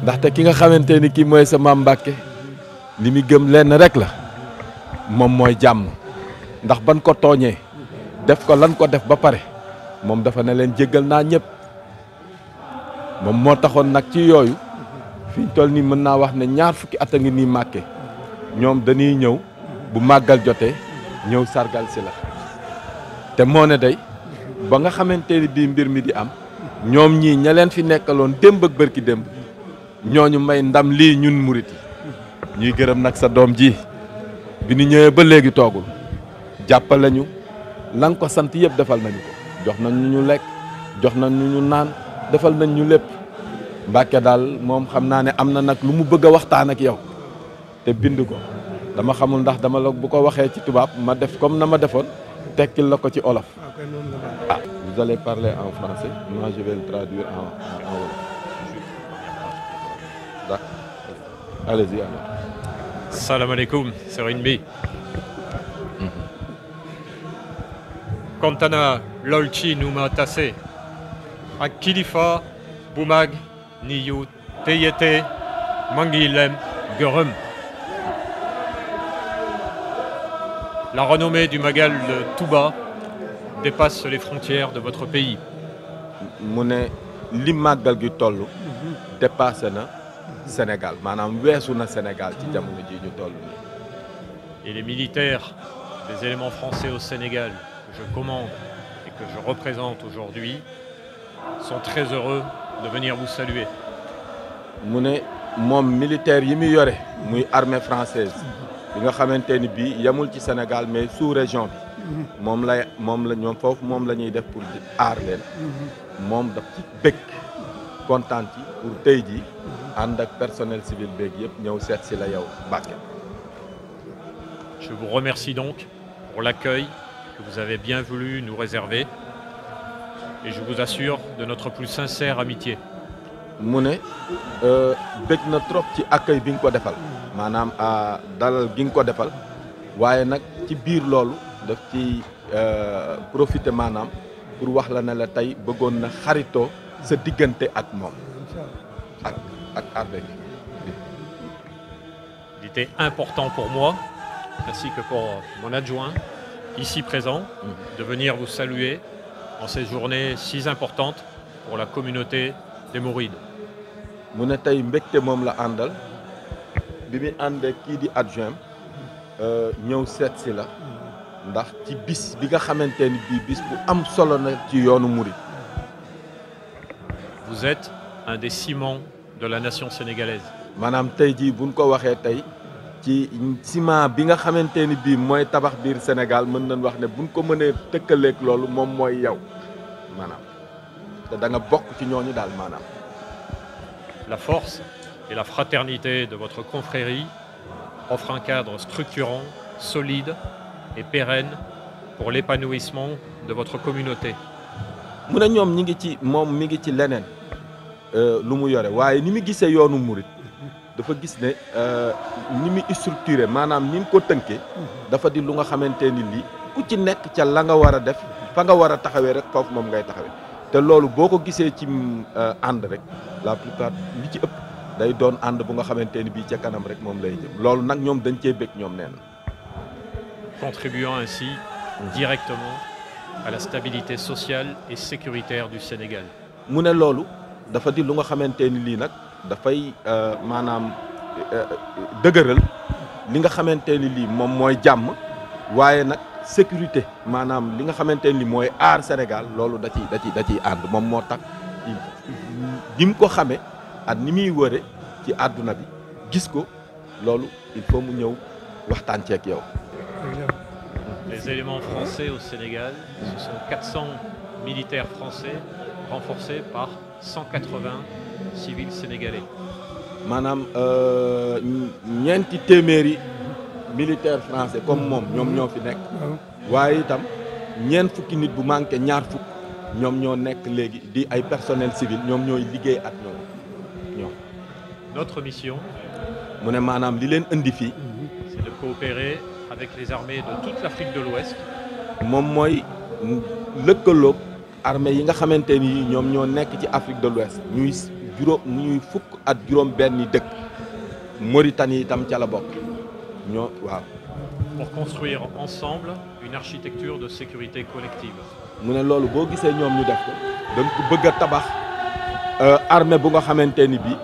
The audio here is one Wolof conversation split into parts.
ndaxte ki nga xamante ni kii mooy sa maam Mbàkke li muy gëm lenn rek la moom mooy jàmm ndax ban ko tooñee def ko lan ko def ba pare moom dafa ne leen jéggal naa ñëpp moom moo taxoon nag ci yooyu fi ñu toll nii mën naa wax ne ñaar fukki at a ngi nii Mbàkke ñoom dañuy ñëw bu màggal jotee ñëw sargal si la te moo ne day ba nga xamante ni bii mbir mi di am ñoom ñii ña leen fi nekkaloon démb ak bërki démb ñooñu may ndam lii ñun murit yi ñuy gërëm nag sa doom ji bi ñu ñëwee ba léegi toogul jàppale ñu la nga ko sant yëpp defal nañu ko jox nañ ñu lekk jox nañ ñu naan defal nañ ñu lépp Mbàkke daal moom xam naa ne am na nag lu mu bëgg a waxtaan ak yow te bind ko dama xamul ndax dama la bu ko waxee ci tubaab ma def comme na ma defoon tekkil la ko ci olof. Ah, vous allez parler en français, moi je vais le traduire en wolof. Allez-y alors. Salam alaikum, Serigne Bi. Kontana lolchi numa tase. Ak kilifa bumag niyu teyete mangilem gurum. La renommée du Magal de Touba dépasse les frontières de votre pays. mu ne li màggal gi toll dépassé na Sénégal maanaam weesu na Sénégal ci jamono ji ñu toll nii. Et les militaires des éléments français au Sénégal que je commande et que je représente aujourd'hui sont très heureux de venir vous saluer. mu ne moom militaire yi muy yore muy armée française bi nga xamante ni bii yemul ci Sénégal mais sous région bi moom la ñoom foofu moom la ñuy def pour aar leen moom daf ci bëgg kontaan ci pour tey jii ànd ak personnel civil beeg yëpp ñëw seet si la yow Mbàkke. Je vous remercie donc pour l'accueil que vous avez bien voulu nous réserver et je vous assure de notre plus sincère amitié. mu ne bëgg na trop ci accueil bi nga ko defal maanaam dalal gi nga ko defal waaye nag ci biir loolu daf ci profiter maanaam pour wax la ne la tey bëggoon na xaritoo sa diggante ak moom ak armée bi. Il était important pour moi ainsi que pour mon adjoint ici présent de venir vous saluer en ces journées si importantes pour la communauté des Mourides. mu ne tey mbégte moom la àndal bi muy àndee kii di adjoint ñëw seet si la ndax ci bis bi nga xamante ni bii bis bu am solo na ci yoonu murid. Vous êtes un des ciments de la nation sénégalaise. maanaam tey jii buñ ko waxee tey ci ciment bi nga xamante ni bii mooy tabax biir Sénégal mën nañ wax ne buñ ko mënee tëkkaleeg loolu moom mooy yow maanaam te da nga bokk ci ñooñu daal maanaam. La force et la fraternité de votre confrérie offrent un cadre structurant, solide et pérenne pour l'épanouissement de votre communauté. mu ne ñoom ñi ngi ci moom mi ngi ci leneen lu mu yore waaye ni mu gisee yoonu murit dafa gis ne ni mu structuré maanaam ni mu ko tënkee dafa di lu nga xamante ni lii ku ci nekk ca la nga war a def fa nga war a taxawee rek foofu moom ngay taxawee te loolu boo ko gisee ci ànd rek la plupart li ci ëpp day doon ànd bu nga xamante ni bii ca kanam rek moom lay jëm loolu nag ñoom dañ cee bëgg ñoom nee na. Contribuant ainsi directement à la stabilité sociale et sécuritaire du Sénégal. mu ne loolu dafa di lu nga xamante ni lii nag dafay maanaam dëgëral li nga xamante ni lii moom mooy jàmm waaye nag sécurité maanaam li nga xamante ni mooy aar Sénégal loolu da ciy ànd moom moo tax ni mu ko xamee ak ni muy wëre ci àdduna bi gis ko loolu il faut mu ñëw waxtaan ceeg yow. Les éléments français au Sénégal, ce sont 400 militaires français renforcés par 180 civils sénégalais. maanaam ñeenti téeméeri militaire français comme moom ñoom ñoo fi nekk waaye itam ñeent fukki nit bu manqué ñaar fukk ñoom ñoo nekk léegi di ay personnel civil ñoom ñooy liggéey ak ñoom. Notre mission, mu ne maanaam li leen indi fii. c'est de coopérer avec les armées de toute l'Afrique de l'Ouest. moom mooy lëkkaloog armée yi nga xamante ni ñoom ñoo nekk ci Afrique de l'Ouest ñuy fukk ak juróom benni dëkk Mauritanie itam ca la bokk ñoo waaw. pour construire ensemble une architecture de sécurité collective. mu ne loolu boo gisee ñoom ñu def ko dañ ko bëgg a tabax armée bu nga xamante ni bi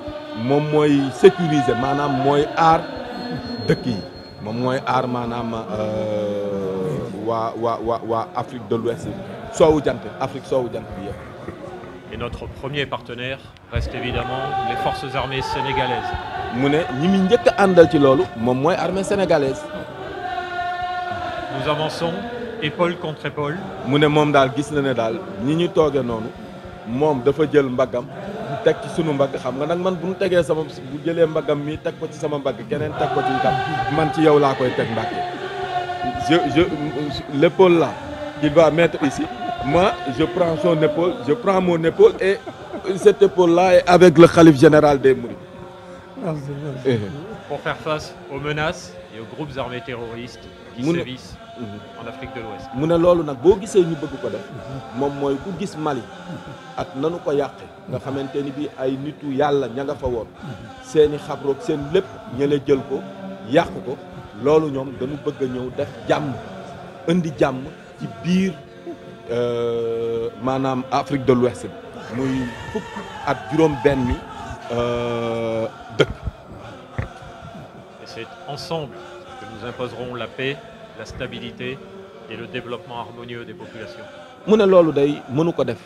moom mooy sécuriser maanaam mooy aar dëkk yi moom mooy aar maanaam waa Afrique de l'Ouest soowu jant Afrique soowu jant bi yëpp. Et notre premier partenaire reste évidemment les forces armées sénégalaises. mu ne ñi muy njëkk a àndal ci loolu moom mooy armée sénégalaise. Nous avançons épaule contre épaule. mu ne moom daal gis na ne daal ñi ñu toogee noonu moom dafa jël mbaggam teg ci sunu mbagg xam nga nag man bu ñu tegee sama bu jëlee mbaggam mi teg ko ci sama mbagg keneen teg ko ci itam man ci yow laa koy teg Mbàkke. L'épaule là qu'il va mettre ici, moi je prends son épaule, je prends mon épaule et cette épaule là est avec le khalife général des Mourides. Pour faire face aux menaces et aux groupes armés terroristes qui sévissent en Afrique de l'Ouest. mu ne loolu nag boo gisee ñu bëgg ko def moom mooy ku gis Mali ak nanu ko yàqe nga xamante ni bi ay nitu yàlla ña nga fa woon seeni xabroog seen lépp ñële jël ko yàq ko loolu ñoom dañu bëgg a ñëw def jàmm indi jàmm ci biir maanaam Afrique de l'Ouest bi muy fukk ak juróom benni dëkk. Et c'est ensemble que nous imposerons la paix, la stabilité et le développement harmonieux des populations. mu ne loolu day mënu ko def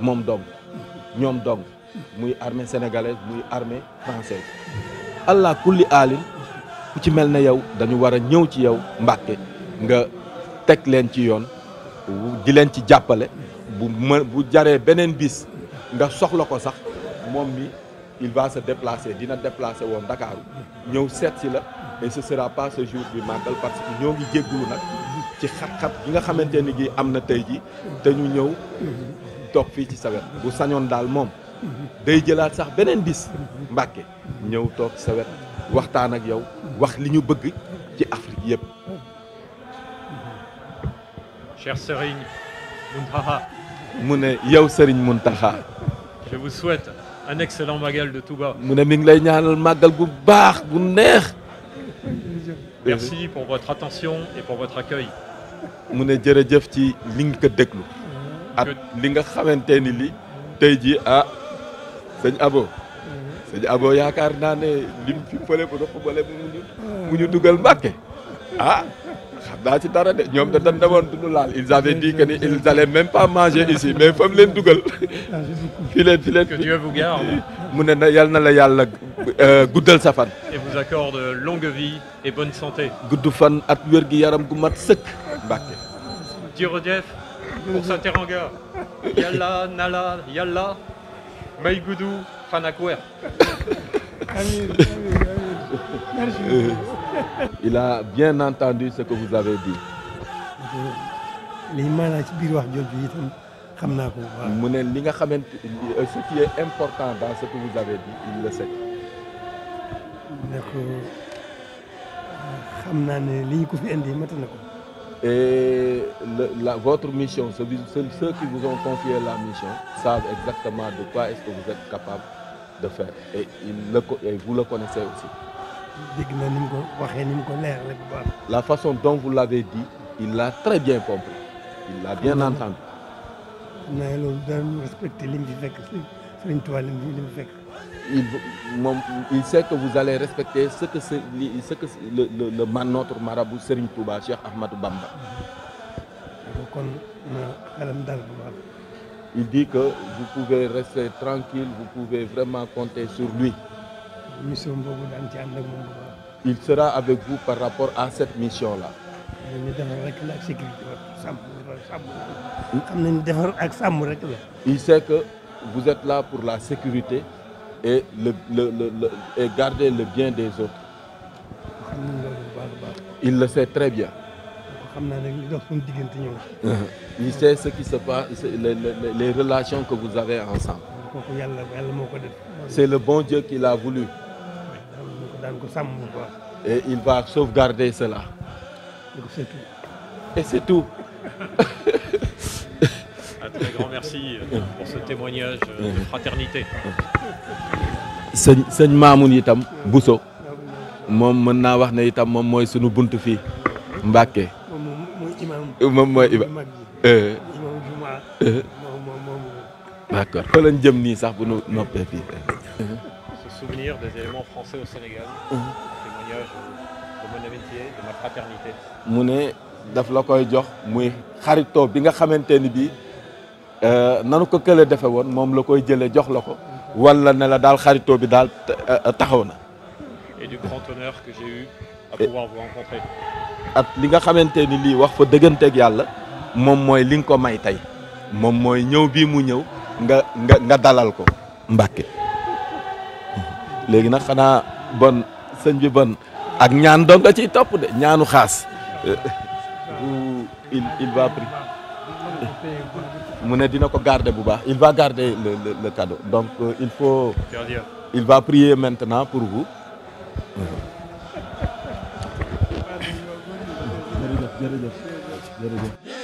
moom dong ñoom dong muy armée sénégalaise muy armée française allah kulli aalin ku ci mel ne yow dañu war a ñëw ci yow Mbàkke nga teg leen ci yoon di leen ci jàppale bu jaree beneen bis nga soxla ko sax moom mi il va se déplacer dina déplacer woon Dakar ñëw seet si la et ce sera pas ce jour bi màggal parce que ñoo ngi jéggulu nag ci xat-xat gi nga xamante ni gi am na tey ji te ñu ñëw toog fii ci sa wet bu sañoon daal moom day jëlaat sax beneen bis Mbàkke ñëw toog sa wet waxtaan ak yow wax li ñu bëgg ci Afrique yëpp. Cher Serigne Mountakha. mu ne yow Serigne Mountakha. Je vous souhaite un excellent magal de Touba. mu ne mi ngi lay ñaanal màggal gu baax gu neex. Merci pour votre attention et pour votre accueil. mu ne jërëjëf ci li nga ko déglu. ak li nga xamante ni li tey jii sëñ Abo yaakaar naa ne lim fi fële bu dox bële mu ñu dugal Mbàkke xam naa ci dara de ñoom dañ demoon duñu laal ils avaient dit que ils allaient même pas manger ici mais fa mu leen dugal fi leen que Dieu vous garde mu ne yal na la yàlla guddal sa fan et vous accorde longue vie et bonne santé. gudd fan at wér gi yaram gu mat sëkk Mbàkke. Jërëjëf pour sa teranga yàlla nala yàlla may gudd fan ak wér. Il a bien entendu ce que vous avez dit. li maanaam ci biir wax jooju itam xam naa ko bu baax. mu ne li nga xamante ce qui est important dans ce que vous avez dit il le sait. ne ko xam naa ne li ñu ko fi indi mat na ko. Et votre mission, ceux qui vous ont confié la mission savent exactement de quoi est-ce que vous êtes capable de faire et vous le connaissez aussi. dégg na ni mu ko waxee ni mu ko leerale bu baax. La façon dont vous l'avez dit, il l'a très bien compris. Il l'a bien entendu. xam naa loolu dañu respecté li mu fi fekk Sëriñ Tuubaa li mu fi fekk. Il sait que vous allez respecter ce que notre marabout Serigne Touba Cheikh Ahmadou Bamba. kon xelam dal bu baax. Il dit que vous pouvez rester tranquille, vous pouvez vraiment compter sur lui. mission boobu daan ci ànd ak moom bu baax. Il sera avec vous par rapport à cette mission-là. ñu defar rek la ak sécurité sàmm xam nañu defar ak sàmm rek la. Il sait que vous êtes là pour la sécurité et et garder le bien des autres. Il le sait très bien. xam naa nag li dox suñu diggante ñoom. il sait ce qui se passe, les relations que vous avez ensemble. kooku yàlla moo ko def. C'est le bon Dieu qui l'a voulu. daan ko sàmm bu baax. Et il va sauvegarder cela. donc c'est tout. Et c'est tout. Un très grand merci pour ce témoignage de fraternité. sëñ Mamoun itam Bousso moom mën naa wax ne itam moom mooy sunu buntu fii Mbàkke. moom mooy imam. D'accord fa lañ jëm nii sax bu nu noppee fii. Se souvenir des éléments français au Sénégal. Témoignage de mon amitié, de ma fraternité. mu ne daf la koy jox muy xaritoo bi nga xamante ni bii nanu ko kële defe woon moom la koy jëlee jox la ko. wala ne la daal xaritoo bi daal taxaw na. Et du grand honneur que j'ai eu à pouvoir vous rencontrer. at li nga xamante ni lii wax fa dëgganteeg yàlla moom mooy li nga ko may tey moom mooy ñëw bii mu ñëw nga dalal ko Mbàkke. léegi nag xanaa bon sëñ bi bon ak ñaan dong nga ciy topp de ñaanu xaas. il va prier. mu ne dina ko garder bu baax il va garder le cadeau donc il va prier maintenant pour vous. jërëjëf.